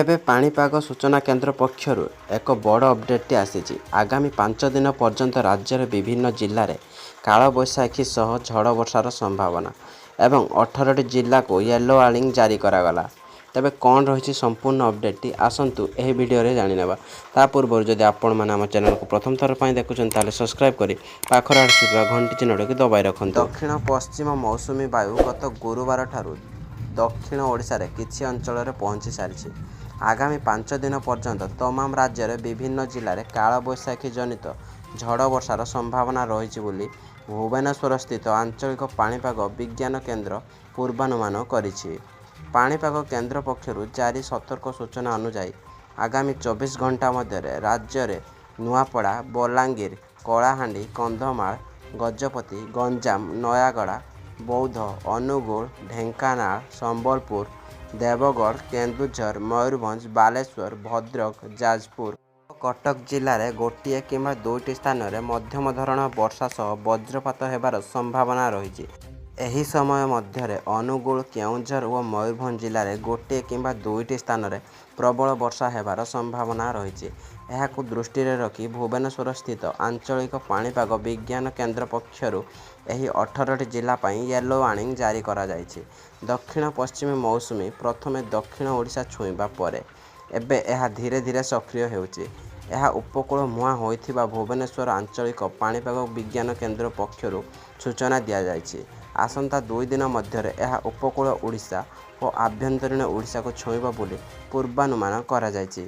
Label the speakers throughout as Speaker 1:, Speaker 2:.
Speaker 1: ଏବେ ପାଣିପାଗ ସୂଚନା କେନ୍ଦ୍ର ପକ୍ଷରୁ ଏକ ବଡ଼ ଅପଡେଟ୍ଟି ଆସିଛି। ଆଗାମୀ 5 ଦିନ ପର୍ଯ୍ୟନ୍ତ ରାଜ୍ୟର ବିଭିନ୍ନ ଜିଲ୍ଲାରେ କାଳବୈଶାଖୀ ସହ ଝଡ଼ ବର୍ଷାର ସମ୍ଭାବନା ଏବଂ 18ଟି ଜିଲ୍ଲାକୁ ୟେଲୋ ୱାର୍ଣ୍ଣିଂ ଜାରି କରାଗଲା। ତେବେ କ'ଣ ରହିଛି ସମ୍ପୂର୍ଣ୍ଣ ଅପଡେଟ୍ଟି, ଆସନ୍ତୁ ଏହି ଭିଡ଼ିଓରେ ଜାଣିନେବା। ତା ପୂର୍ବରୁ ଯଦି ଆପଣମାନେ ଆମ ଚ୍ୟାନେଲକୁ ପ୍ରଥମ ଥର ପାଇଁ ଦେଖୁଛନ୍ତି, ତାହେଲେ ସବସ୍କ୍ରାଇବ୍ କରି ପାଖରେ ଆସୁଥିବା ଘଣ୍ଟି ଚିହ୍ନଟିକୁ ଦବାଇ ରଖନ୍ତୁ। ଦକ୍ଷିଣ ପଶ୍ଚିମ ମୌସୁମୀ ବାୟୁ ଗତ ଗୁରୁବାରଠାରୁ ଦକ୍ଷିଣ ଓଡ଼ିଶାରେ କିଛି ଅଞ୍ଚଳରେ ପହଞ୍ଚି ସାରିଛି। ଆଗାମୀ 5 ଦିନ ପର୍ଯ୍ୟନ୍ତ ତମାମ ରାଜ୍ୟରେ ବିଭିନ୍ନ ଜିଲ୍ଲାରେ କାଳବୈଶାଖୀ ଜନିତ ଝଡ଼ ବର୍ଷାର ସମ୍ଭାବନା ରହିଛି ବୋଲି ଭୁବନେଶ୍ୱରସ୍ଥିତ ଆଞ୍ଚଳିକ ପାଣିପାଗ ବିଜ୍ଞାନ କେନ୍ଦ୍ର ପୂର୍ବାନୁମାନ କରିଛି। ପାଣିପାଗ କେନ୍ଦ୍ର ପକ୍ଷରୁ ଜାରି ସତର୍କ ସୂଚନା ଅନୁଯାୟୀ, ଆଗାମୀ 24 ଘଣ୍ଟା ମଧ୍ୟରେ ରାଜ୍ୟରେ ନୂଆପଡ଼ା, ବଲାଙ୍ଗୀର, କଳାହାଣ୍ଡି, କନ୍ଧମାଳ, ଗଜପତି, ଗଞ୍ଜାମ, ନୟାଗଡ଼, ବୌଦ୍ଧ, ଅନୁଗୁଳ, ଢେଙ୍କାନାଳ, ସମ୍ବଲପୁର, ଦେବଗଡ଼, କେନ୍ଦୁଝର, ମୟୂରଭଞ୍ଜ, ବାଲେଶ୍ୱର, ଭଦ୍ରକ, ଯାଜପୁର ଓ କଟକ ଜିଲ୍ଲାରେ ଗୋଟିଏ କିମ୍ବା ଦୁଇଟି ସ୍ଥାନରେ ମଧ୍ୟମ ଧରଣର ବର୍ଷା ସହ ବଜ୍ରପାତ ହେବାର ସମ୍ଭାବନା ରହିଛି। ଏହି ସମୟ ମଧ୍ୟରେ ଅନୁଗୁଳ, କେନ୍ଦୁଝର ଓ ମୟୂରଭଞ୍ଜ ଜିଲ୍ଲାରେ ଗୋଟିଏ କିମ୍ବା ଦୁଇଟି ସ୍ଥାନରେ ପ୍ରବଳ ବର୍ଷା ହେବାର ସମ୍ଭାବନା ରହିଛି। ଏହାକୁ ଦୃଷ୍ଟିରେ ରଖି ଭୁବନେଶ୍ୱରସ୍ଥିତ ଆଞ୍ଚଳିକ ପାଣିପାଗ ବିଜ୍ଞାନ କେନ୍ଦ୍ର ପକ୍ଷରୁ ଏହି 18ଟି ଜିଲ୍ଲା ପାଇଁ ୟେଲୋ ୱାର୍ଣ୍ଣିଂ ଜାରି କରାଯାଇଛି। ଦକ୍ଷିଣ ପଶ୍ଚିମ ମୌସୁମୀ ପ୍ରଥମେ ଦକ୍ଷିଣ ଓଡ଼ିଶା ଛୁଇଁବା ପରେ ଏବେ ଏହା ଧୀରେ ଧୀରେ ସକ୍ରିୟ ହେଉଛି। ଏହା ଉପକୂଳ ମୁହାଁ ହୋଇଥିବା ଭୁବନେଶ୍ୱର ଆଞ୍ଚଳିକ ପାଣିପାଗ ବିଜ୍ଞାନ କେନ୍ଦ୍ର ପକ୍ଷରୁ ସୂଚନା ଦିଆଯାଇଛି। ଆସନ୍ତା 2 ଦିନ ମଧ୍ୟରେ ଏହା ଉପକୂଳ ଓଡ଼ିଶା ଓ ଆଭ୍ୟନ୍ତରୀଣ ଓଡ଼ିଶାକୁ ଛୁଇଁବ ବୋଲି ପୂର୍ବାନୁମାନ କରାଯାଇଛି।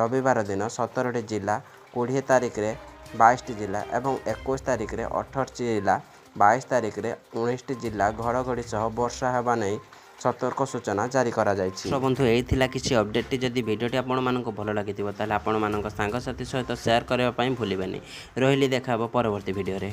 Speaker 1: ରବିବାର ଦିନ 17ଟି ଜିଲ୍ଲା, 20 ତାରିଖରେ 22ଟି ଜିଲ୍ଲା ଏବଂ 21 ତାରିଖରେ 18ଟି ଜିଲ୍ଲା, 22 ତାରିଖରେ 19ଟି ଜିଲ୍ଲା ଘଡ଼ଘଡ଼ି ସହ ବର୍ଷା ହେବା ନେଇ ସତର୍କ ସୂଚନା ଜାରି କରାଯାଇଛି। ବନ୍ଧୁ, ଏଇ ଥିଲା କିଛି ଅପଡେଟ୍ଟି। ଯଦି ଭିଡ଼ିଓଟି ଆପଣମାନଙ୍କୁ ଭଲ ଲାଗିଥିବ, ତାହେଲେ ଆପଣମାନଙ୍କ ସାଙ୍ଗସାଥି ସହିତ ସେୟାର କରିବା ପାଇଁ ଭୁଲିବେନି। ରହିଲି, ଦେଖା ହେବ ପରବର୍ତ୍ତୀ ଭିଡ଼ିଓରେ।